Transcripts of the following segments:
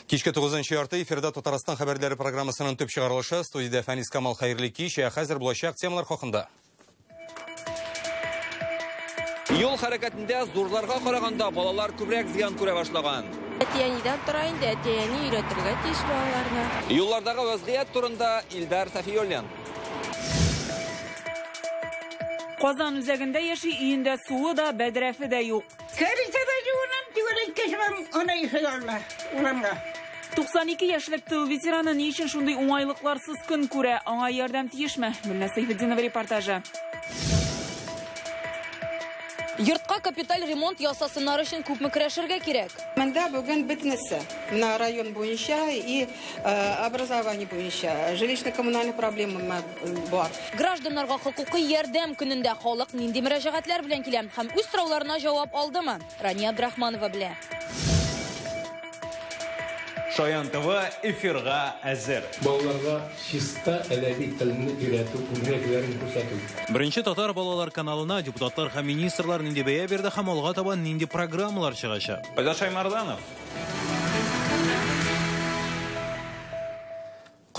Кичке 9:30 эфирда Татарстан хәбәрләре программасының төп чыгарылышы. Студиядә Фәнис Камал, хәерле кич. Ә хәзер булачак темалар хакында. Юл хәрәкәтендә зурларга караганда балалар күбрәк зыян күрә башлаган. Әти-әнидән тора инде, әти-әни өйрәтергә тиеш балаларны. Юллардагы вазгыять турында Илдар Сафиуллин. Казан үзәгендә яши, өендә суы да, бәдрәфе дә юк. Кәризәдә юынам, тигән чыгам, ана ишек алма, урамга. 92 яшьлек тыл ветераны ни өчен шундый уңайлыкларсыз көн күрә? Аңа ярдәм тиешме? Гөлназ Сәйфетдинова репортажы. Йортка капиталь ремонт ясасыннар өчен күпме көрәшергә кирәк? Монда бүген бөтенесе. Менә район буенча и образование буенча, жилищно-коммунальный проблема бар. Гражданнарга хокукый ярдәм көнендә халык нинди мөрәҗәгатьләр белән килә һәм үз сорауларына җавап алдымы? Рания Абдрахманова белә. Шаян ТВ эфирга әзер. Балаларга чиста әдәби телне өйрәтү, үрнәкләрен күрсәтү. Беренче татар балалар каналына депутатлар һәм министрлар нинди бәя бирде һәм алга таба нинди программалар чыгачак? Айдар Шаймарданов.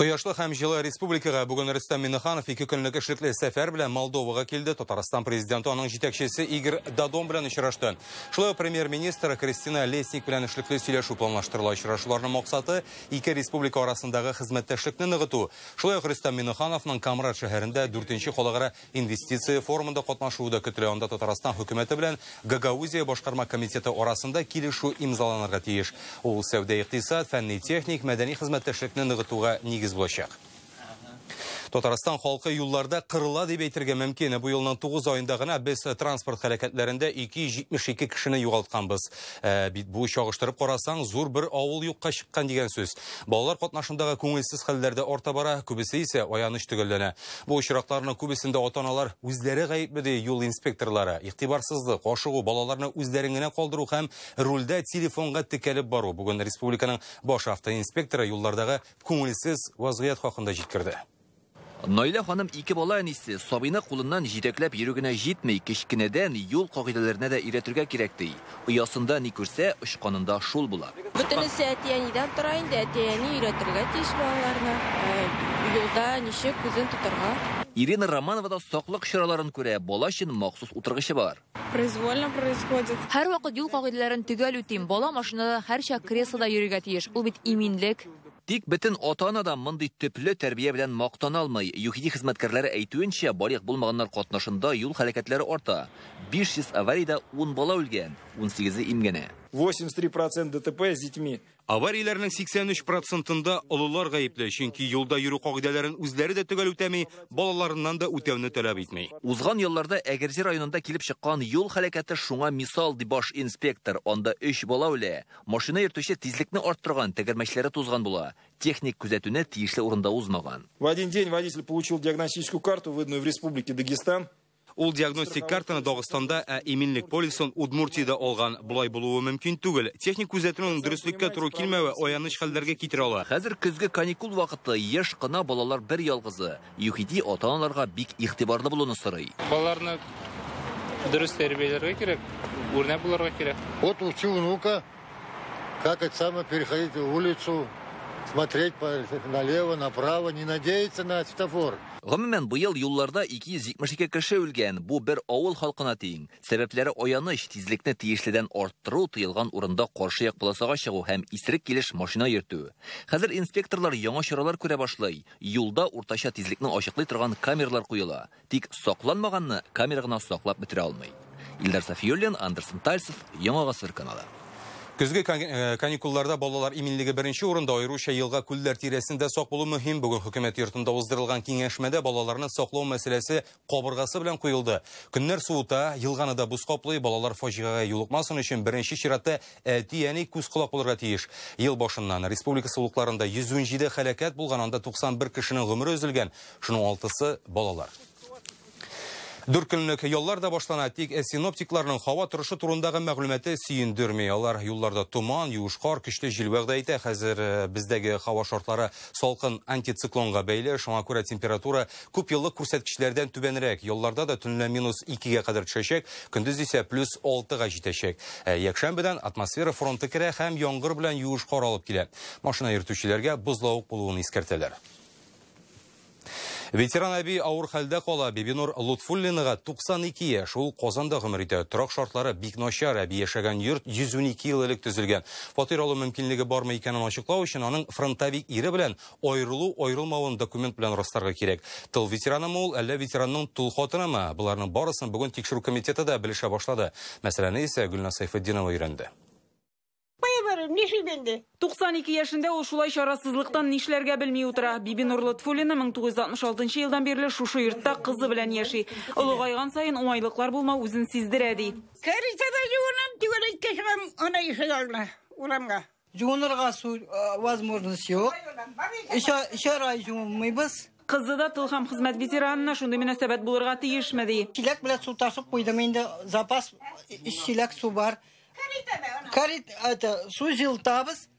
Кояшлы һәм җылы республикага бүген Рөстәм Миңнеханов 2 көнлек эшлекле сәфәр белән Молдовага килде. Татарстан президенты аның җитәкчесе Игорь Додон белән очрашты. Шулай ук премьер-министр Кристина Лесник белән эшлекле сөйләшү планлаштырыла. Очрашуларның максаты ике республика арасындагы хезмәттәшлекне ныгыту. Шулай ук Рөстәм Миңнехановның Камрад шәһәрендә 4нче халыкара инвестиция форумында катнашуы да көтелә. Анда Татарстан хөкүмәте белән Гагаузия башкарма комитеты арасында килешү имзаланырга тиеш. Ул сәүдә, икътисад, фәнни, техник, мәдәни хезмәттәшлекне ныгытуга нигез булачак. Татарстан халкы юлларда кырыла дип әйтергә мөмкин. Бу елның 9 аенда гына без транспорт хәрәкәтләрендә 272 кешене югалтканбыз. Бит бу чагыштырып карасаң, зур бер авыл юкка чыккан дигән сүз. Балалар катнашындагы күңелсез хәлләр дә арта бара, күбесе исә аяныч төгәлләнә. Бу очракларның күбесендә ата-аналар үзләре гаепле ди юл инспекторлары. Игътибарсызлык, ашыгу, балаларны үзләрен генә калдыру һәм рульдә телефонга текәлеп бару. Бүген республиканың баш автоинспекторы юллардагы күңелсез вазгыять хакында җиткерде. Наилә ханым ике бала әнисе, сабыйны кулыннан җитәкләп йөрү генә җитми, кечкенәдән юл кагыйдәләренә дә өйрәтергә кирәк ди. Оясында ни күрсә, очканында шул була. Бөтенесе әти-әнидән тора инде, әти-әни өйрәтергә тиеш балаларны. Юлда ничек үзен тотарга. Ирина Романова да саклык чараларын күрә, бала өчен махсус утыргычы бар. Произвольно происходит. Һәрвакыт юл кагыйдәләрен төгәл үтим. Бала машинада һәрчак креслода йөрергә тиеш. Ул бит иминлек. Тик бөтен ата-ана да мондый төпле тәрбия белән мактана алмый. ЮХИДИ хезмәткәрләре әйтүенчә, балигъ булмаганнар катнашында юл хәрәкәтләре арта. 500 авариядә 10 бала үлгән, 18-е имгәнә. 83% ДТП с детьми. Аварияләрнең 83%-ында олылар гаепле, чөнки юлда йөрү кагыйдәләрен үзләре дә төгәл үтәми, балаларыннан да үтәүне таләп итми. Узган елларда Әгерҗе районында килеп чыккан юл хәрәкәте шуңа мисал, ди баш инспектор. Анда 3 бала үлә. Машина йөртүче тизлекне арттырган, тәгәрмәчләре тузган була. Техник күзәтүне тиешле урында узмаган. В один день водитель получил диагностическую карту, выданную в Республике Дагестан. Ул диагностик картаны Дагыстанда, ә иминлек полисын Удмуртиядә алган. Болай булуы мөмкин түгел. Техник күзәтүнең дөреслеккә туры килмәве аяныч хәлләргә китерә ала. Хәзер көзге каникул вакыты, еш кына балалар бер ялгызы. ЮХИДИ ата-аналарга бик игътибарлы булуны сорый. Балаларны дөрес тәрбияләргә кирәк, үрнәк булырга кирәк. Вот учу внука, как это самое переходить улицу, смотреть налево, направо, не надеяться на светофор. Гомумән, быел юлларда 272 кеше үлгән. Бу бер авыл халкына тиң. Сәбәпләре аяныч, тизлекне тиешледән арттыру, тыелган урында каршы як полосага чыгу һәм исерек килеш машина йөртү. Хәзер инспекторлар яңа чаралар күрә башлый. Юлда уртача тизлекне ачыклый торган камералар куела. Тик сакланмаганны камера гына саклап бетерә алмый. Илдар Сафиуллин, Андерсон Тальцев, Яңа Гасыр каналы. Көзге каникулларда балалар иминлеге беренче урында, аеруча елга күлләр тирәсендә сак булу мөһим. Бүген хөкүмәт йортында уздырылган киңәшмәдә балаларны саклау мәсьәләсе кабыргасы белән куелды. Көннәр суыта, елганы да боз каплый, балалар фаҗигагә юлыкмасын өчен беренче чиратта әти-әни күз колак булырга тиеш. Ел башыннан республика сулыкларында 117 һәлакәт булган, анда 91 кешенең гомере өзелгән, шуның 6-сы балалар. Дүрт көнлек яллар да башлана, тик синоптикларның һава торышы турындагы мәгълүматы сөендерми. Алар юлларда томан, юеш кар, көчле җил вәгъдә итә. Хәзер бездәге һава шартлары салкын антициклонга бәйле, шуңа күрә температура күп еллык күрсәткечләрдән түбәнрәк. Ялларда да төнлә -2-гә кадәр төшәчәк, көндез исә +6-га җитәчәк. Якшәмбедән атмосфера фронты керә һәм яңгыр белән юеш кар алып килә. Машина йөртүчеләргә бозлавык булуын искәртәләр. Ветеран әби авыр хәлдә кала. Бибинур Лутфуллинага 92 яшь. Ул Казанда гомер итә. Торак шартлары бик начар. Әби яшәгән йорт 112 ел элек төзелгән. Фатир алу мөмкинлеге бармы икәнен ачыклау өчен аның фронтовик ире белән аерылу-аерылмавын документ белән расларга кирәк. Тыл ветеранымы ул, әллә ветеранның тол хатынымы? Боларның барысын бүген тикшерү комитеты да белешә башлады. Мәсьәләне исә Гөлназ Сайфетдинова өйрәнде. 92 яшендә ул шулай чарасызлыктан нишләргә белми утыра. Бибинур Лотфуллина 1966 елдан бирле шушы йортта кызы белән яши. Олыгайган саен уңайлыклар булмау үзен сиздерә, ди. Кәритәдә юынам, түгәрәккә чыгам, ана ишек алдына, урамга. Юынырга су возможность юк. Өчәр ай юынмыйбыз. Кызы да тыл һәм хезмәт ветеранына шундый мөнәсәбәт булырга тиешме, ди. Чиләк белән су ташып куйдым, инде запас өч чиләк су бар. Карит, это, су җылытабыз,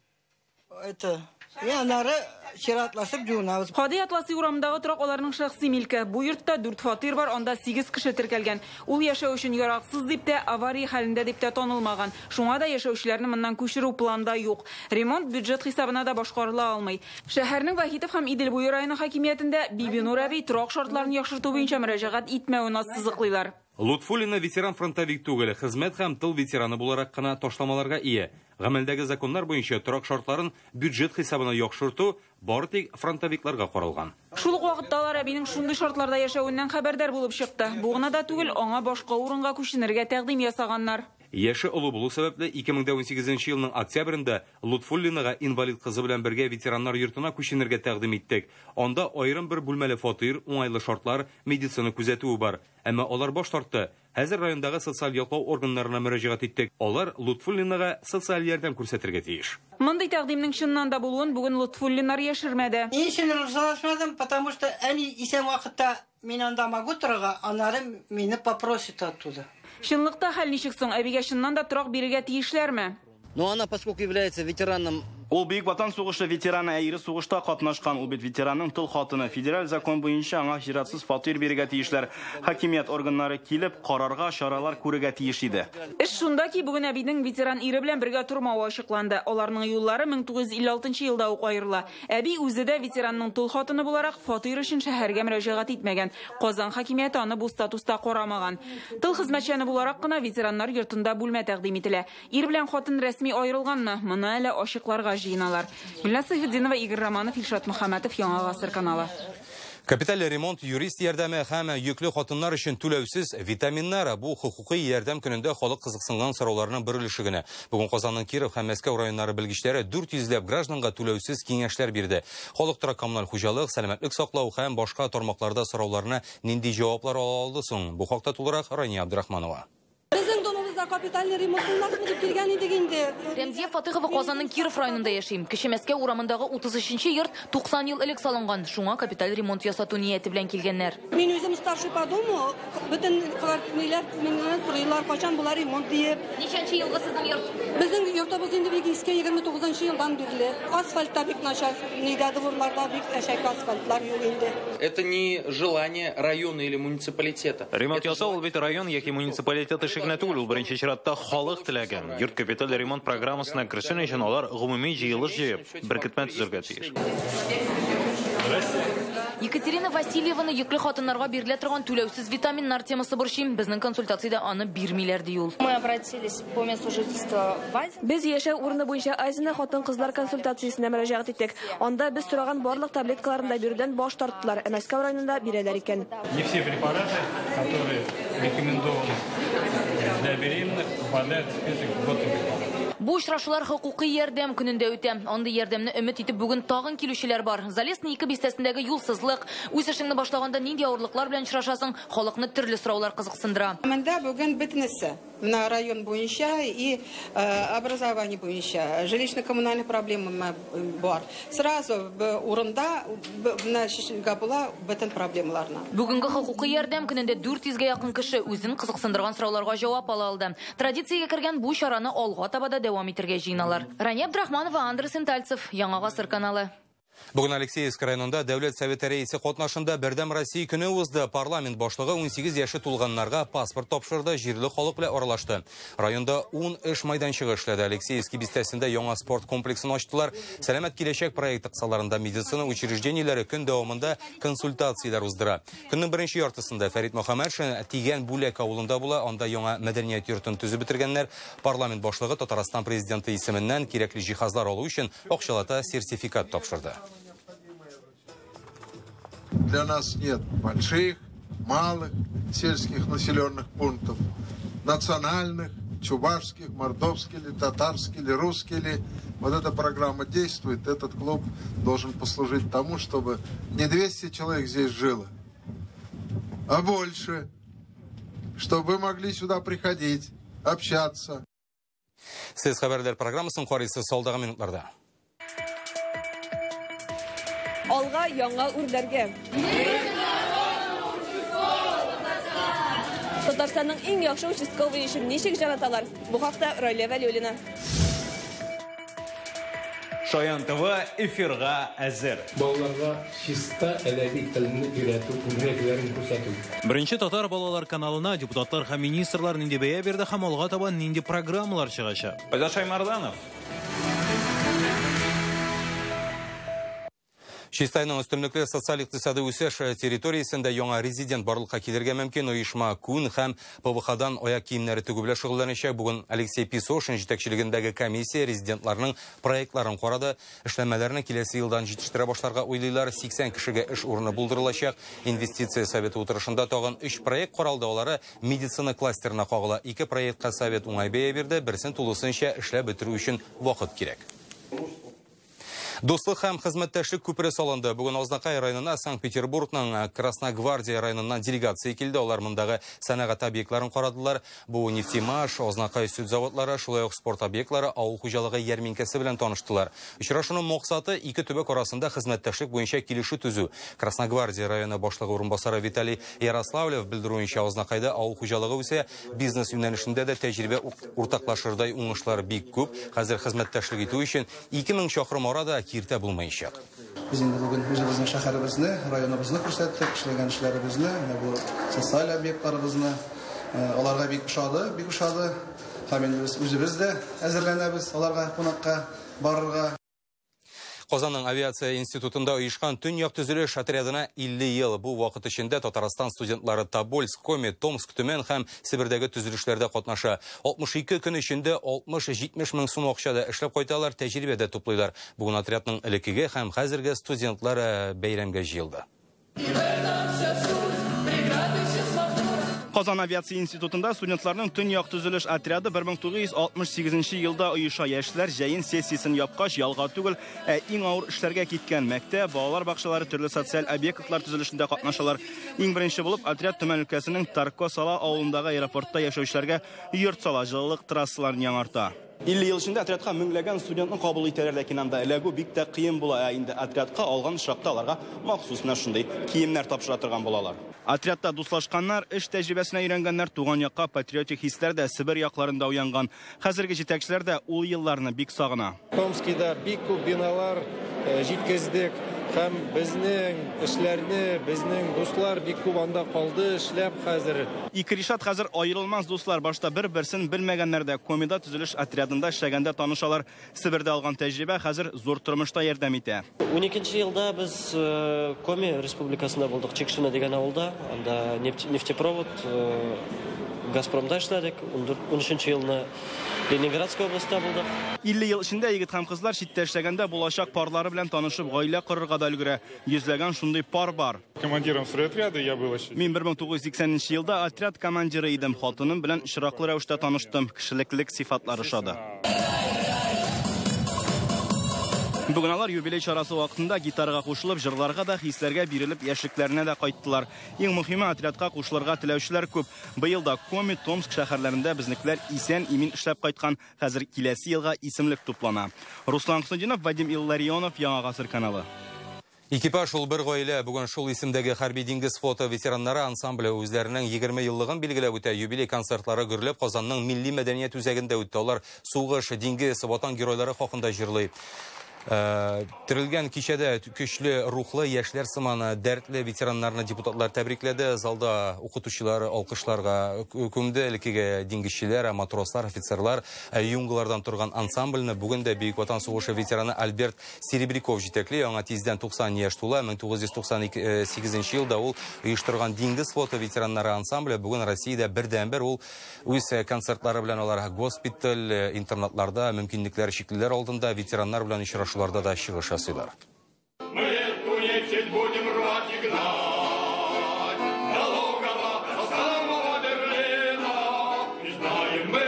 это, и анары чиратлашып юынабыз. Һади Атласи урамындагы торак аларның шәхси милке. Бу йортта 4 фатир бар, анда 8 кеше теркәлгән. Ул яшәү өчен яраксыз дип тә, авария хәлендә дип тә танылмаган. Шуңа да яшәүчеләрне моннан күчерү планда юк. Ремонт бюджет хисабына да башкарыла алмый. Шәһәрнең Вахитов һәм Идел буе районы хакимиятендә Бибинур әби торак шартларын яхшырту буенча мөрәҗәгать итмәвен ассызыклыйлар. Лутфуллина ветеран фронтовик түгел, хезмәт һәм тыл ветераны буларак кына ташламаларга ия. Гамәлдәге законнар буенча торак шартларын бюджет хисабына яхшырту бары тик фронтовикларга каралган. Шул ук вакытта алар әбинең шундый шартларда яшәвеннән хәбәрдар булып чыкты. Бу гына да түгел, аңа башка урынга күченергә тәкъдим ясаганнар. Яше олы булу сәбәпле 2018 елның октябрендә Лутфуллинага инвалид кызы белән бергә ветераннар йортына күченергә тәкъдим иттек. Анда аерым бер бүлмәле фатир, уңайлы шартлар, медицина күзәтүе бар. Әмма алар баш тартты. Хәзер райондагы социаль яклау органнарына мөрәҗәгать иттек. Алар Лутфуллинага социаль ярдәм күрсәтергә тиеш. Мондый тәкъдимнең чыннан да булуын бүген Лутфуллиннар яшермәде. Ни өчен ризалашмадым? Потому что әни исән вакытта мин анда могу торырга, аннары мине попросит оттуда. Чынлыкта хәл ничек соң? Әбигә чыннан да торак бирергә тиешләрме? Но она, поскольку является ветераном... Ул Бөек Ватан сугышы ветераны, ә ире сугышта катнашкан. Ул бит ветеранның тол хатыны. Федераль закон буенча аңа чиратсыз фатир бирергә тиешләр. Хакимият органнары килеп, карарга, чаралар күрергә тиеш иде. Эш шунда ки, бүген әбинең ветеран ире белән бергә тормавы ачыкланды. Аларның юллары 1956 елда ук аерыла. Әби үзе дә ветеранның тол хатыны буларак фатир өчен шәһәргә мөрәҗәгать итмәгән. Казан хакимияте аны бу статуста карамаган. Тыл хезмәтчәне буларак кына ветераннар йортында бүлмә тәкъдим ителә. Ир белән хатын рәсми аерылганмы? Моны әле ачыкларга җыеналар. Гөлназ Сайфетдинова, Игорь Романов, Илшат Мөхәммәтов, Яңа Гасыр каналы. Капиталь ремонт, юрист ярдәме һәм йөкле хатыннар өчен түләүсез витаминнар. Бу хукукый ярдәм көнендә халык кызыксынган сорауларның бер өлеше генә. Бүген Казанның Киров һәм Мәскәү районнары белгечләре 400 ләп гражданга түләүсез киңәшләр бирде. Халык торак коммуналь хуҗалык, сәламәтлек саклау һәм башка тармакларда сорауларына нинди җаваплар ала алды соң? Бу хакта тулырак Рания Абдрахманова. Безнең домыбызда капиталь ремонт булмасмы дип килгән идек инде. Рәмзия Фатыхова Казанның Киров районында яши. Кече Мәскәү урамындагы 33-нче йорт 90 ел элек салынган. Шуңа капиталь ремонт ясату нияте белән килгәннәр. Мин үзем старший по дому, бөтен квартиралар миннән сорыйлар, кайчан була ремонт диеп. Ничәнче елгы сезнең йорт? Безнең йортыбыз инде бик иске, 29 елдан бирле. Асфальт та бик начар, нидә дворларда бик әшәке асфальтлар юк инде. Это не желание района или муниципалитета. Ремонт ясау ул бит район яки муниципалитет эше генә түгел, ул беренче чиратта халык теләгән. Йорт капиталь ремонт программасына керсен өчен алар гомуми җыелыш җыеп, беркетмә төзергә тиеш. Екатерина Васильеваны йөкле хатыннарга бирелә торган түләүсез витаминнар темасы борчый. Безнең консультациядә аны бирмиләр ди ул. Мы обратились по месту жительства в Азин. Без яшәү урыны буенча Азина хатын-кызлар консультациясенә мөрәҗәгать иттек. Анда без сораган барлык таблеткаларны да бирүдән баш тарттылар. Ә Мәскәү районында бирәләр икән. Не все препараты, которые рекомендованы для беременных, попадают в список льготных препаратов. Бу очрашулар хокукый ярдәм көнендә үтә. Андый ярдәмне өмет итеп бүген тагын килүчеләр бар. Залесный 2 бистәсендәге юлсызлык, үз эшеңне башлаганда нинди авырлыклар белән очрашасың, халыкны төрле сораулар кызыксындыра. Монда бүген бөтенесе менә район буенча и образование буенча, жилищно-коммунальный проблема бар. Сразу урында менә чишелгә була бөтен проблемаларны. Бүгенге хокукый ярдәм көнендә 400гә якын кеше үзен кызыксындырган сорауларга җавап ала алды. Традициягә кергән бу чараны алга таба да дәвам итәргә җыеналар. Рания Абдрахманова, Андрей Сентальцев, Яңа Гасыр каналы. Бүген Алексеевск районында Дәүләт Советы рәисе катнашында Бердәм Россия көне узды. Парламент башлыгы 18 яше тулганнарга паспорт тапшырды, җирле халык белән аралашты. Районда 10 эш майданчыгы эшләде. Алексеевский бистәсендә яңа спорт комплексын ачтылар. Сәламәт киләчәк проекты кысаларында медицина учреждениеләре көн дәвамында консультацияләр уздыра. Көннең беренче яртысында Фәрит Мөхәммәтшин Тигән Бүләк авылында була. Анда яңа мәдәният йортын төзеп бетергәннәр. Парламент башлыгы Татарстан президенты исеменнән кирәкле җиһазлар алу өчен акчалата сертификат тапшырды. Для нас нет больших, малых сельских населенных пунктов, национальных, чувашских, мордовских или татарских, или русских. Или... Вот эта программа действует, этот клуб должен послужить тому, чтобы не 200 человек здесь жило, а больше, чтобы вы могли сюда приходить, общаться. Сез хәбәрләр программасын карыйсыз алдагы минутларда. Алга яңа үрләргә. Татарстанның иң яхшы участковый өчен ничек җанаталар? Бу хакта Райлә Вәлиуллина. Шаян ТВ эфирга әзер. Балаларга чиста әдәби телне өйрәтү үрнәкләрен күрсәтү. Беренче татар балалар каналына депутатлар һәм министрлар нинди бәя бирде һәм алга таба нинди программалар чыгачак? Айдар Шаймарданов. Чистайның өстенлекле социаль-икътисади үсеш территориясендә яңа резидент барлыкка килергә мөмкин. Оешма күн һәм ПВХ-дан аяк киемнәре тегү белән шөгыльләнәчәк. Бүген Алексей Песошин җитәкчелегендәге комиссия резидентларның проектларын карады. Эшләнмәләрне киләсе елдан җитештерә башларга уйлыйлар. 80 кешегә эш урыны булдырылачак. Инвестиция советы утырышында тагын 3 проект каралды. Алары медицина кластерына кагыла. 2 проектка совет уңай бәя бирде, берсен тулысынча эшләп бетерү өчен вакыт кирәк. Дуслык һәм хезмәттәшлек күпере салынды. Бүген Азнакай районына Санкт-Петербургның Красногвардия районыннан делегация килде. Алар мондагы сәнәгать объектларын карадылар. Бу Нефтемаш, Азнакай сөт заводлары, шулай ук спорт объектлары, авыл хуҗалыгы ярминкәсе белән таныштылар. Очрашуның максаты ике төбәк арасында хезмәттәшлек буенча килешү төзү. Красногвардия районы башлыгы урынбасары Виталий Ярославлев белдерүенчә, Азнакайда авыл хуҗалыгы үсә, бизнес юнәлешендә дә тәҗрибә уртаклашырдай уңышлар бик күп. Хәзер хезмәттәшлек итү өчен 2000 чакрым арада киртә булмаячак. Без инде бүген үзебезнең шәһәребезне, районыбызны күрсәттек, эшләгән эшләребезне, менә бу социаль объектларыбызны, аларга бик ошады, бик ошады. Һәм инде без үзебез дә әзерләнәбез аларга кунакка барырга. Казанның авиация институтында оешкан Төньяк төзелеш отрядына 50 ел. Бу вакыт эчендә Татарстан студентлары Тобольск, Коми, Томск, Төмән һәм Себердәге төзелешләрдә катнаша. 62 көн эчендә 60-70 мең сум акча да эшләп кайталар, тәҗрибә дә туплыйлар. Бүген отрядның элеккеге һәм хәзерге студентлары бәйрәмгә җыелды. Казан авиация институтында студентларның Төньяк төзелеш отряды 1968 елда оеша. Яшьләр җәен сессиясен япкач, ялга түгел, ә иң авыр эшләргә киткән. Мәктәп, балалар бакчалары, төрле социаль объектлар төзелешендә катнашалар. Иң беренче булып отряд Төмән өлкәсенең Тарко-Сала авылындагы аэропортта яшәүчеләргә йорт сала, җылылык трассаларын яңарта. 50 ел эчендә отрядка меңләгән студентны кабул итәләр, ләкин анда эләгү бик тә кыен була. Ә инде отрядка алган очракта аларга махсус менә шундый киемнәр тапшыра торган булалар. Отрядта дуслашканнар, эш тәҗрибәсенә өйрәнгәннәр, туган якка патриотик хисләр дә Себер якларында уянган. Хәзерге җитәкчеләр дә ул елларны бик сагына. Томскида бик күп биналар җиткездек һәм безнең эшләрне, безнең дуслар бик күп анда калды, эшләп хәзер. Ике Ришат хәзер аерылмас дуслар. Башта бер-берсен белмәгәннәр дә Комида төзелеш отрядында эшләгәндә танышалар. Себердә алган тәҗрибә хәзер зур тормышта ярдәм итә. 12 елда без Коми республикасында булдык, Чекшина дигән авылда. Анда нефтепровод, Газпромда эшләдек. 13 елны Ленинградская областьта булдык. 50 ел эчендә егет һәм кызлар читтә эшләгәндә булачак парлары белән танышып гаилә корырга да өлгерә. Йөзләгән шундый пар бар. Командиром стройотряда я был еще. Мин 1980 елда отряд командиры идем. Хатыным белән очраклы рәвештә таныштым. Кешелеклек сыйфатлары ошады. Бүген алар юбилей чарасы вакытында гитарага кушылып, җырларга да, хисләргә бирелеп, яшьлекләренә дә кайттылар. Иң мөһиме, отрядка кушылырга теләүчеләр күп. Быел да Коми, Томск шәһәрләрендә безнекеләр исән-имин эшләп кайткан. Хәзер киләсе елга исемлек туплана. Руслан Хөснетдинов, Вадим Илларионов, Яңа Гасыр каналы. Экипаж ул бер гаилә. Бүген шул исемдәге хәрби диңгез флоты ветераннары ансамбле үзләренең 20 еллыгын билгеләп үтә. Юбилей концертлары гөрләп Казанның Милли мәдәният үзәгендә үтте. Алар сугыш, диңгез, ватан геройлары хакында җырлый. Терелгән кичәдә көчле рухлы яшьләр сыман дәртле ветераннарны депутатлар тәбрикләде. Залда укытучылар алкышларга күмде. Элеккеге диңгезчеләр, матрослар, офицерлар, юнгалардан торган ансамбльне бүген дә Бөек Ватан сугышы ветераны Альберт Серебряков җитәкли. Аңа тиздән 90 яшь тула. 1998 елда ул оештырган диңгез флоты ветераннары ансамбле бүген Россиядә бердәнбер. Ул үз концертлары белән алар госпиталь, интернатларда, мөмкинлекләре чиклеләр алдында ветераннар белән очрашуларда да чыгыш ясыйлар. Мы эту нечисть будем рвать и гнать до логова, до самого Берлина. И знаем мы,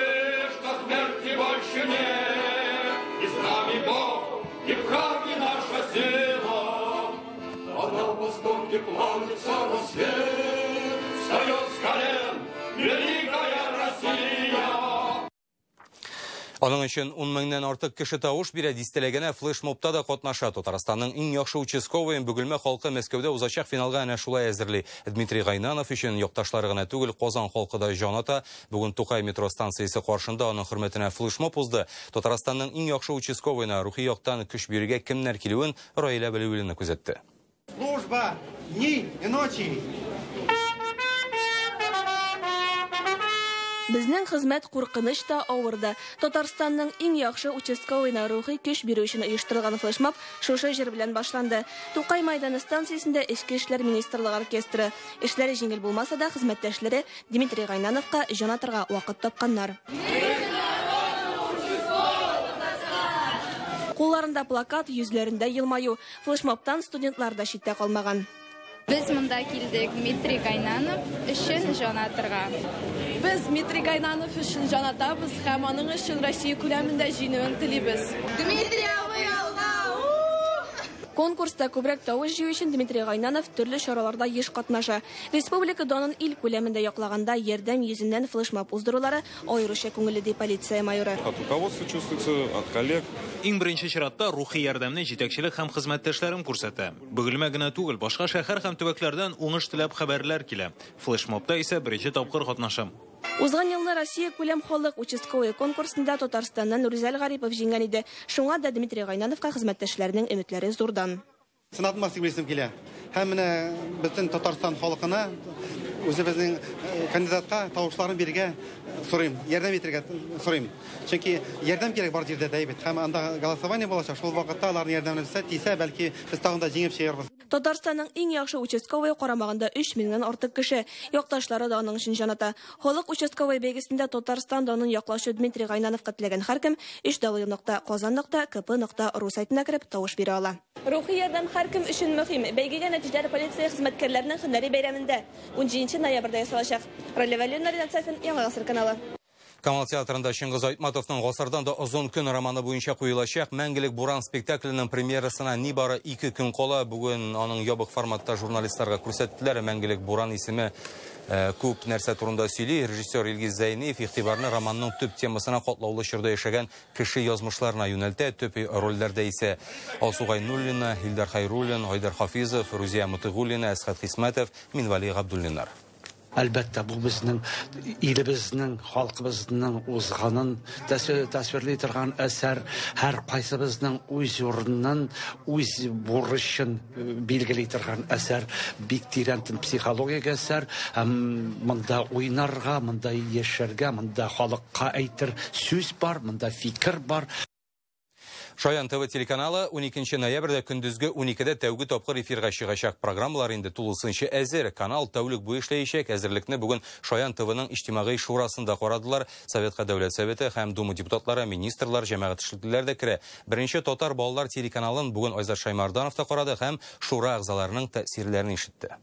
что смерти больше нет, и с нами Бог, и в храме наша сила. А на востоке плавится рассвет, встает с колен великая Россия. Аның өчен 10 меңнән артык кеше тавыш бирә, дистәләгәне флешмобта да катнаша. Татарстанның иң яхшы участковыен Бөгелмә халкы Мәскәүдә узачак финалга әнә шулай әзерли. Дмитрий Гайнанов өчен якташлары гына түгел, Казан халкы да җан ата. Бүген Тукай метро станциясе каршында аның хөрмәтенә флешмоб узды. Татарстанның иң яхшы участковыена рухи яктан көч бирергә кемнәр килүен Раилә Вәлиуллина күзәтте. Служба дни и ночи. Безнең хезмәт куркыныч та, авыр да. Татарстанның иң яхшы участковыена рухи көч бирү өчен оештырылган флешмоб шушы җыр белән башланды. Тукай майданы станциясендә Эчке эшләр министрлыгы оркестры. Эшләре җиңел булмаса да, хезмәттәшләре Дмитрий Гайнановка җан атырга вакыт тапканнар. Кулларында плакат, йөзләрендә елмаю. Флешмобтан студентлар да читтә калмаган. Без монда килдек Дмитрий Гайнанов өчен җан атырга. Без Дмитрий Гайнанов өчен җан атабыз һәм аның өчен Россия күләмендә җиңүен телибез. Дмитрий абый алга! Конкурста күбрәк тавыш җыю өчен Дмитрий Гайнанов төрле чараларда еш катнаша. Республика данын ил күләмендә яклаганда ярдәм йөзеннән флешмоб уздырулары аеруча күңелле, ди полиция майоры. От руководства чувствуется, от коллег. Иң беренче чиратта рухи ярдәмне җитәкчелек һәм хезмәттәшләрем күрсәтә. Бөгелмә генә түгел, башка шәһәр һәм төбәкләрдән уңыш теләп хәбәрләр килә. Флешмобта исә беренче тапкыр катнашам. Узган елны Россия күләм халык участковый конкурсында Татарстаннан Рүзәл Гарипов җиңгән иде. Шуңа да Дмитрий Гайнановка хезмәттәшләренең өметләре зурдан. Сынатмас дип беләсем килә. Һәм менә бөтен Татарстан халкына үзебезнең кандидатка тавышларын бирергә сорыйм, ярдәм итәргә сорыйм. Чөнки ярдәм кирәк бар җирдә дә әйбәт. Һәм анда голосование булачак. Шул вакытта аларның ярдәмен бирсә, тисә, бәлки без тагын да җиңеп чыгарбыз. Татарстанның иң яхшы участковый карамагында 3 меңнән артык кеше. Якташлары да аның өчен җан ата. Халык участковый бәйгесендә Татарстан данын яклаучы Дмитрий Гайнановка теләгән һәркем www.kazan.kp.ru сайтына кереп тавыш бирә ала. Рухи ярдәм һәркем өчен мөһим. Бәйгегә нәтиҗәләр полиция хезмәткәрләренең һөнәри бәйрәмендә 17 ноябрьдә ясалачак. Ралия Вәлиуллина, Ринат Сафин, Яңа Гасыр каналы. Камал театрында Чыңгыз Айтматовның Гасырдан да озын көн романы буенча куелачак Мәңгелек буран спектакленең премьерасына нибары 2 көн кала. Бүген аның ябык форматта журналистларга күрсәттеләр. Мәңгелек буран исеме күп нәрсә турында сөйли. Режиссер Илгиз Зәйниев игътибарны романның төп темасына, катлаулы чорда яшәгән кеше язмышларына юнәлтә. Төп рольләрдә исә Алсу Гайнуллина, Илдар Хайруллин, Айдар Хафизов, Рузия Мутыгуллина, Әсхәт Хисмәтов, Минвали Габдуллиннар. Әлбәттә, бу безнең илебезнең, халкыбызның узганын тасвирлый торган әсәр, һәр кайсыбызның үз урынын, үз бурычын билгели торган әсәр, бик тирән психологик әсәр. Һәм монда уйнарга, монда яшәргә, монда халыкка әйтер сүз бар, монда фикер бар. Шаян ТВ телеканалы 12 ноябрьдә көндезге 12-дә тәүге тапкыр эфирга чыгачак. Программалар инде тулысынча әзер. Канал тәүлек буе эшләячәк. Әзерлекне бүген Шаян ТВның иҗтимагый шурасында карадылар. Советка Дәүләт Советы һәм Дума депутатлары, министрлар, җәмәгать эшлеклеләре дә керә. Беренче татар балалар телеканалын бүген Айзат Шаймарданов та карады һәм шура әгъзаларының тәэсирләрен ишетте.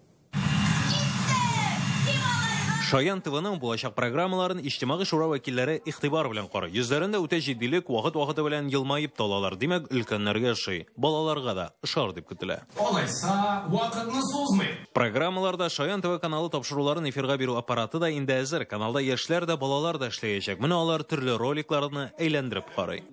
Шаян ТВның булачак программаларын Иҗтимагый шура вәкилләре игътибар белән карый. Йөзләрендә үтә җитдилек, вакыт-вакыты белән елмаеп та алалар. Димәк, өлкәннәргә ошый, балаларга да ошар дип көтелә. Алайса, вакытны сузмыйк. Программаларда Шаян ТВ каналы тапшыруларын эфирга бирү аппараты да инде әзер. Каналда яшьләр дә, балалар да эшләячәк. Менә алар төрле роликларны әйләндереп карый.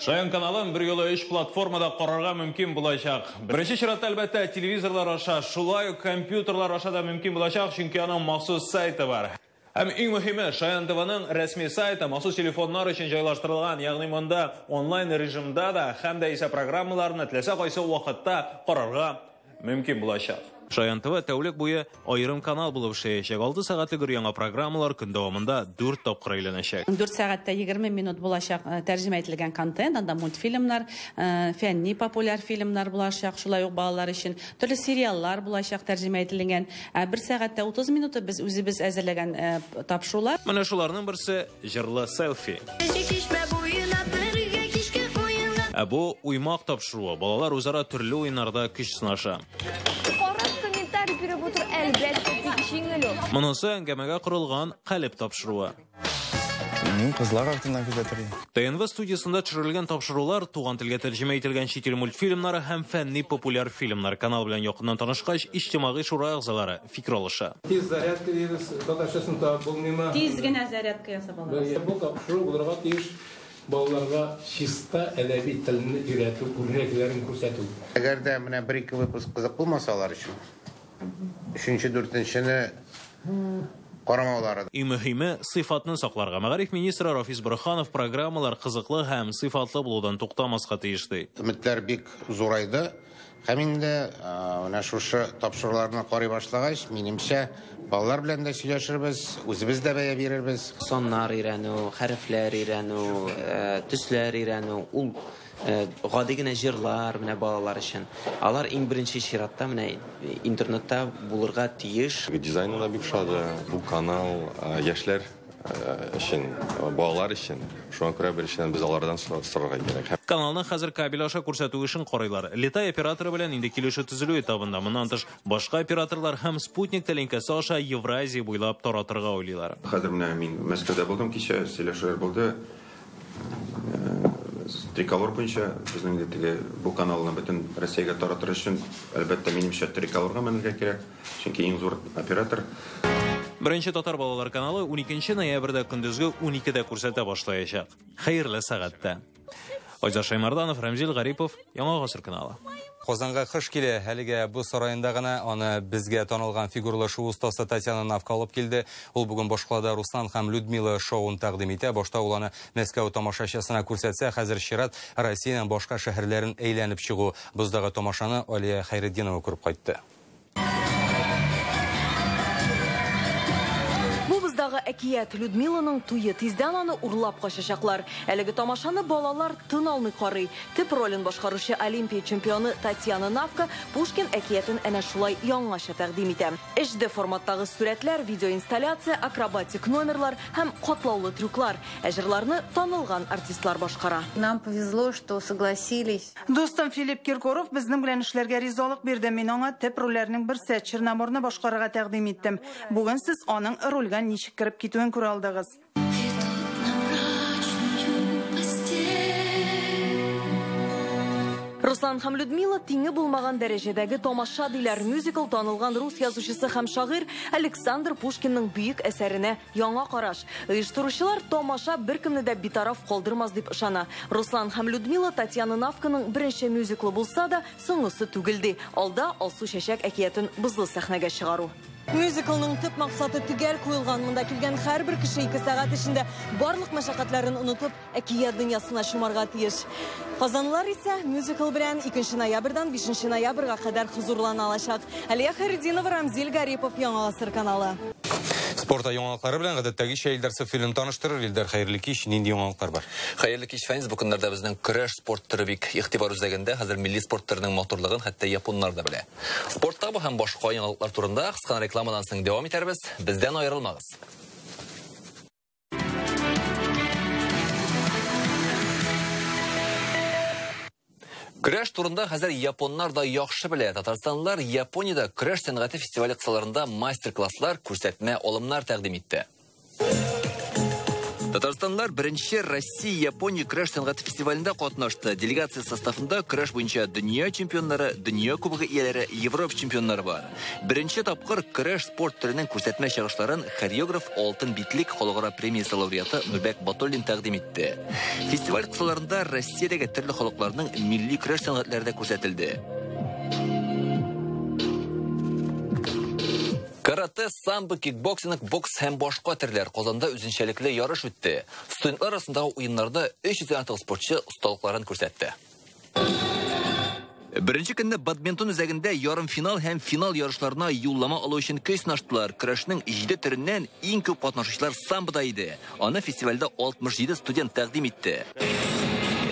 Шаян каналын бер юлы өч платформада карарга мөмкин булачак. Беренче чиратта, әлбәттә, телевизорлар аша, шулай ук компьютерлар аша да мөмкин булачак, чөнки аның махсус сайты бар. Һәм иң мөһиме, Шаян ТВның рәсми сайты махсус телефоннар өчен җайлаштырылган, ягъни монда онлайн режимда да һәм дә исә программаларны теләсә кайсы вакытта карарга мөмкин булачак. Шаян ТВ тәүлек буе аерым канал булып эшләячәк. 6 сәгатьлек өр яңа программалар көн дәвамында 4 тапкыр әйләнәчәк. 4 сәгатьтә 20 минут булачак тәрҗемә ителгән контент, анда мультфильмнар, фәнни популяр фильмнар булачак, шулай ук балалар өчен төрле сериаллар булачак тәрҗемә ителгән. 1 сәгатьтә 30 минуты без үзебез әзерләгән тапшырулар. Менә шуларның берсе җырлы селфи. Ә бу уймак тапшыруы. Балалар үзара төрле уеннарда көч сынаша. Монысы әңгәмәгә корылган калеп тапшыруы. Мин кызлар артыннан күзәтергә. ТНВ студиясендә төшерелгән тапшырулар, туган телгә тәрҗемә ителгән чит ил мультфильмнары һәм фәнни популяр фильмнар. Канал белән якыннан танышкач, иҗтимагый шура әгъзалары фикер алыша. Тиз зарядка дибез, татарчасын табып булмыймы? Тиз генә зарядка ясап алабыз. Бу тапшыру булырга тиеш балаларга чиста әдәби телне өйрәтү, үрнәкләрен күрсәтү. Әгәр дә менә бер-ике выпуск кызык булмаса алар өчен, өченче, дүртенчене карамаулары. Иң мөһиме сыйфатны сакларга. Мәгариф министры Рафис Борһанов программалар кызыклы һәм сыйфатлы булудан туктамаска тиеш ди. Өметләр бик зурайды. Һәм инде менә шушы тапшыруларны карый башлагач, минемчә, балалар белән дә сөйләшербез, үзебез дә бәя бирербез. Саннар өйрәнү, хәрефләр өйрәнү, төсләр өйрәнү, ул гади генә җырлар менә балалар өчен. Алар иң беренче чиратта менә интернетта булырга тиеш. Дизайны да бик ошады. Бу канал яшьләр өчен, балалар өчен. Шуңа күрә беренчедән без алардан сорарга кирәк. Каналны хәзер кабель аша күрсәтү эшен карыйлар. Летай операторы белән инде килешү төзелү этабында. Моннан тыш башка операторлар һәм спутник тәлинкәсе аша Евразия буйлап таратырга уйлыйлар. Хәзер менә мин Мәскәүдә булдым, кичә сөйләшүләр булды. Триколор буенча безнең инде теге бу каналны бөтен Россиягә таратыр өчен, әлбәттә, минемчә, триколорга менергә кирәк, чөнки иң зур оператор. Беренче татар балалар каналы 12 ноябрьдә көндезге 12-дә күрсәтә башлаячак. Хәерле сәгатьтә. Айза Шаймарданов, Рәмзил Гарипов, Яңа Гасыр каналы. Казанга кыш килә. Әлегә бу сараенда гына аны безгә танылган фигурлы шоу остасы Татьяна Навка алып килде. Ул бүген башкалада Руслан һәм Людмила шоуын тәкъдим итә. Башта ул аны Мәскәү тамашачысына күрсәтсә, хәзер чират Россиянең башка шәһәрләрен әйләнеп чыгу. Боздагы тамашаны Алия Хәйретдинова күреп кайтты. Әкият Людмиланың туе тиздән аны урлап качачаклар. Әлеге тамашаны балалар тын алмый карый. Төп ролен башкаручы Олимпия чемпионы Татьяна Навка Пушкин әкиятен әнә шулай яңача тәкъдим итә. HD форматтагы сурәтләр, видеоинсталляция, акробатик номерлар һәм катлаулы трюклар. Ә җырларны танылган артистлар башкара. Нам повезло, что согласились. Дустым Филипп Киркоров безнең белән эшләргә ризалык бирде. Мин аңа төп рольләрнең берсе Черноморны башкарырга тәкъдим иттем. Бүген сез аның рольгә ничек кереп китүен күрә алдыгыз. Руслан һәм Людмила тиңе булмаган дәрәҗәдәге тамаша диләр. Мюзикл танылган рус язучысы һәм шагыйрь Александр Пушкинның бөек әсәренә яңа караш. Оештыручылар тамаша беркемне дә битараф калдырмас дип ышана. Руслан һәм Людмила Татьяна Навканың беренче мюзиклы булса да, соңгысы түгел ди. Алда Алсу чәчәк әкиятен бозлы сәхнәгә чыгару. Мюзиклның төп максаты төгәл куелган. Монда килгән һәрбер кеше 2 сәгать эчендә барлык мәшәкатьләрен онытып, әкият дөньясына чумарга тиеш. Казанлылар исә мюзикл белән 2 ноябрьдән 5 ноябрьгә кадәр хозурлана алачак. Алия Хәйретдинова, Рамзил Гарипов, Яңа Гасыр каналы. Спорта яңалыклары белән гадәттәгечә Илдар Сафин таныштырыр. Илдар, хәерле кич, нинди яңалыклар бар? Хәерле кич, Фәнис. Бу көннәрдә безнең көрәш спорт төре бик игътибар үзәгендә. Хәзер милли спорт төренең матурлыгын хәтта японнар да белә. Спортта бу һәм башка яңалыклар турында кыска рекламадан соң дәвам итәрбез. Бездән аерылмагыз. Көрәш турында хәзер японнар да яхшы белә. Татарстанлылар Япониядә көрәш сәнгате фестивале кысаларында мастер-класслар, күрсәтмә алымнар тәкъдим итте. Татарстанлылар беренче Россия-Япония көрәш сәнгате фестивалендә катнашты. Делегация составында көрәш буенча дөнья чемпионнары, дөнья кубогы ияләре, Европа чемпионнары бар. Беренче тапкыр көрәш спорт төренең күрсәтмә чыгышларын хореограф Алтын битлек халыкара премиясе лауреаты Нурбәк Батуллин тәкъдим итте. Фестиваль кысаларында Россиядәге төрле халыкларның милли көрәш сәнгатьләре дә күрсәтелде. Карате, самбо, кикбоксинг, бокс һәм башка төрләр Казанда үзенчәлекле ярыш үтте. Студентлар арасындагы уеннарда 300 артык спортчы осталыкларын күрсәтте. Беренче көнне бадминтон үзәгендә ярымфинал һәм финал ярышларына юллама алу өчен көч сынаштылар. Көрәшнең 7 төреннән иң күп катнашучылар самбода иде. Аны фестивальдә 67 студент тәкъдим итте.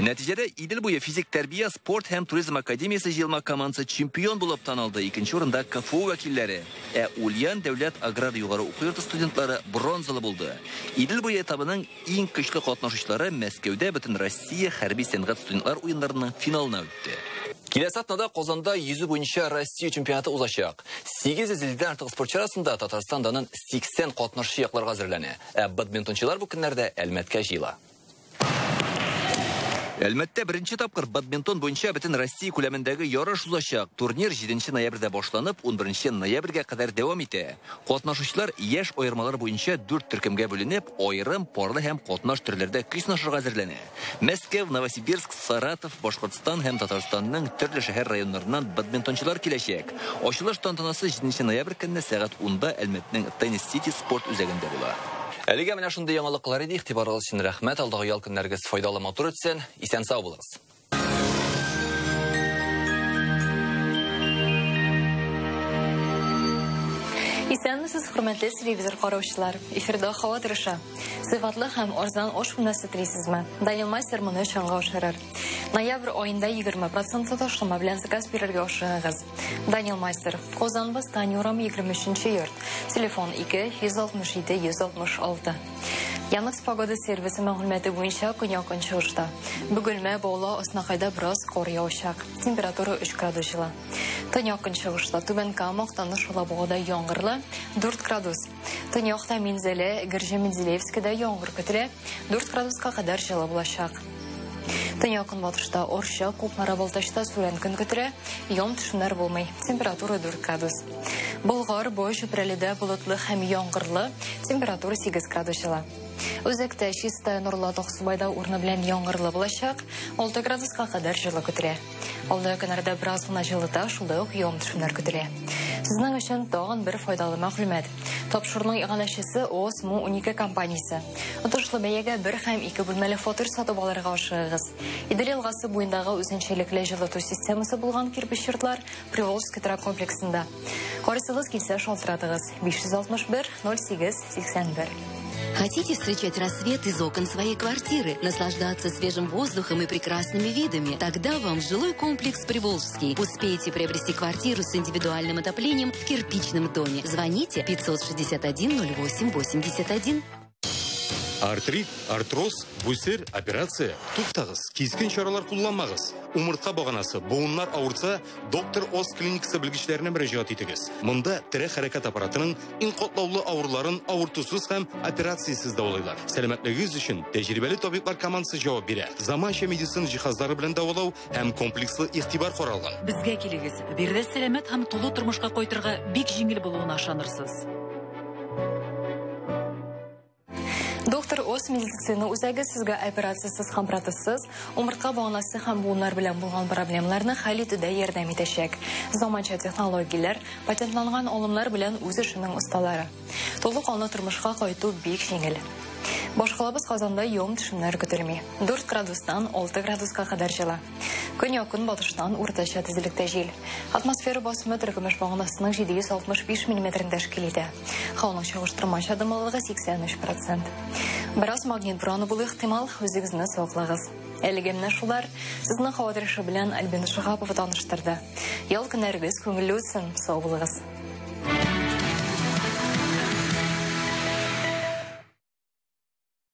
Нәтиҗәдә Идел буе физик тәрбия, спорт һәм туризм академиясе җыелма командасы чемпион булып танылды. Икенче урында КФУ вәкилләре, ә Ульян дәүләт аграр югары уку йорты студентлары бронзалы булды. Идел буе этабының иң көчле катнашучылары Мәскәүдә бөтен Россия хәрби сәнгать студентлар уеннарының финалына үтте. Киләсе атнада Казанда йөзү буенча Россия чемпионаты узачак. 850 артык спортчы арасында Татарстан данын 80 катнашчы якларга әзерләнә. Ә бадминтончылар бу көннәрдә Әлмәткә җыела. Әлмәттә беренче тапкыр бадминтон буенча бөтен Россия күләмендәге ярыш узачак. Турнир 7 ноябрьдә башланып, 11 ноябрьгә кадәр дәвам итә. Катнашучылар яшь аермалар буенча 4 төркемгә бүленеп, аерым, парлы һәм катнаш төрләрдә көч сынашырга әзерләнә. Мәскәү, Новосибирск, Саратов, Башкортстан һәм Татарстанның төрле шәһәр районнарыннан бадминтончылар киләчәк. Ачылыш тантанасы 7 ноябрь көнне сәгать 10-да Әлмәтнең Теннис Сити спорт үзәгендә була. Әлегә менә шундый яңалыклар иде. Игътибарыгыз өчен рәхмәт. Алдагы ял көннәрегез файдалы, матур үтсен. Исән сау булыгыз. Исәнмесез, хөрмәтле телевизор караучылар. Эфирда һава торышы. Сыйфатлы һәм арзан аш бүлмәсе телисезме? Данил Мастер моны чынга ашырыр. Ноябрь аенда 20% ташлама белән заказ бирергә ашыгыгыз. Данил Мастер, Казан Бастани урамы 23 йорт. Телефон 2 167 166. Яндекс погода сервисы мәгълүматы буенча көньяк-көнчыгышта. Бөгелмә, Баулы, Оснахайда бераз кар явачак. Температура 3 градус җылы. Төньяк-көнчыгышта Түбән Кама, Актаныш, Алабугада яңгырлы 4 градус. Төньякта Минзәлә, Гөрҗе, Менделеевскида яңгыр көтелә, 4 градуска кадәр җылы булачак. Төньяк-көнбатышта Орча, Кукмара, Балтачта сүрән көн көтелә, явым-төшемнәр булмый. Температура 4 градус. Болгар, Бой, Чүпрәледә болытлы һәм яңгырлы, температура 8 градус җылы. Үзәктә Чистай, Нурлат, Аксубайда урыны белән яңгырлы булачак, 6 градуска кадәр җылы көтелә. Алдагы көннәрдә бераз гына җылыта, шулай ук явым-төшемнәр көтелә. Сезнең өчен тагын бер файдалы мәгълүмат. Тапшыруның иганәчесе ОСМУ 12 компаниясе. Отышлы бәягә 1 һәм 2 бүлмәле фатир сатып алырга ашыгыгыз. Идел елгасы буендагы үзенчәлекле җылыту системасы булган кирпеч йортлар Приволжский торак комплексында. Карыйсыгыз килсә шалтыратыгыз. 561 08 81. Хотите встречать рассвет из окон своей квартиры, наслаждаться свежим воздухом и прекрасными видами? Тогда вам в жилой комплекс Приволжский. Успейте приобрести квартиру с индивидуальным отоплением в кирпичном доме. Звоните 561 08 81. Артрит, артроз, бүсер, операция. Туктагыз, кискен чаралар кулланмагыз. Умыртка баганасы, буыннар авыртса, доктор Ос клиникасы белгечләренә мөрәҗәгать итегез. Монда тере хәрәкәт аппаратының иң катлаулы авыруларын авыртусыз һәм операциясез дәвалыйлар. Сәламәтлегегез өчен тәҗрибәле табиблар командасы җавап бирә. Заманча медицина җиһазлары белән дәвалау һәм комплекслы игътибар каралган. Безгә килегез. Биредә сәламәт һәм тулы тормышка кайтырга бик җиңел булуына ышанырсыз. Доктор Ос медицина үзәге сезгә операциясез һәм протезсыз, умыртка баганасы һәм буыннар белән булган проблемаларны хәл итүдә ярдәм итәчәк. Заманча технологияләр, патентланган алымнар белән үз эшенең осталары. Тулы канлы тормышка кайту бик җиңел. Башкалабыз Казанда явым-төшемнәр көтелми. 4 градустан 6 градуска кадәр җылы. Көньяк-көнбатыштан уртача тизлектә җил. Атмосфера басымы теркемеш баганасының 765 миллиметрын тәшкил итә. Һаваның чагыштырмача дымлылыгы 83%. Бераз магнит бураны булу ихтимал, үзегезне саклагыз. Әлегә менә шулар. Сезне һава торышы белән Альбина Шиһапова таныштырды. Ял көннәрегез күңелле үтсен, сау булыгыз.